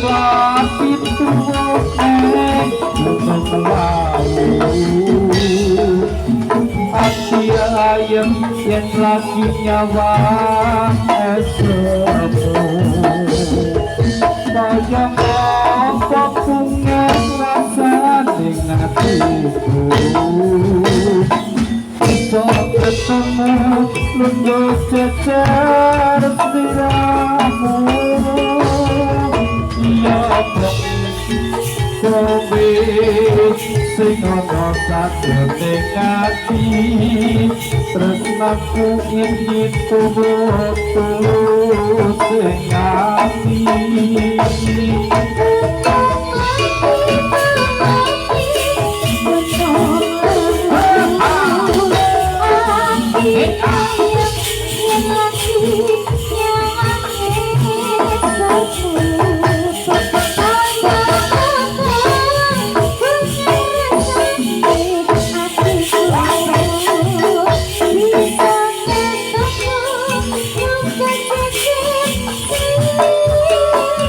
Lagi tuwa neng Gunung Lawu. Ati ayem yen lagi nyawang esemu. Kaya apa bunga rasane atiku, iso ketemu lungguh jejer sliramu. Iya, kowe sing ana sajroning ati, tresnaku iki tuwa tulus ing ati. Bisa ketemu.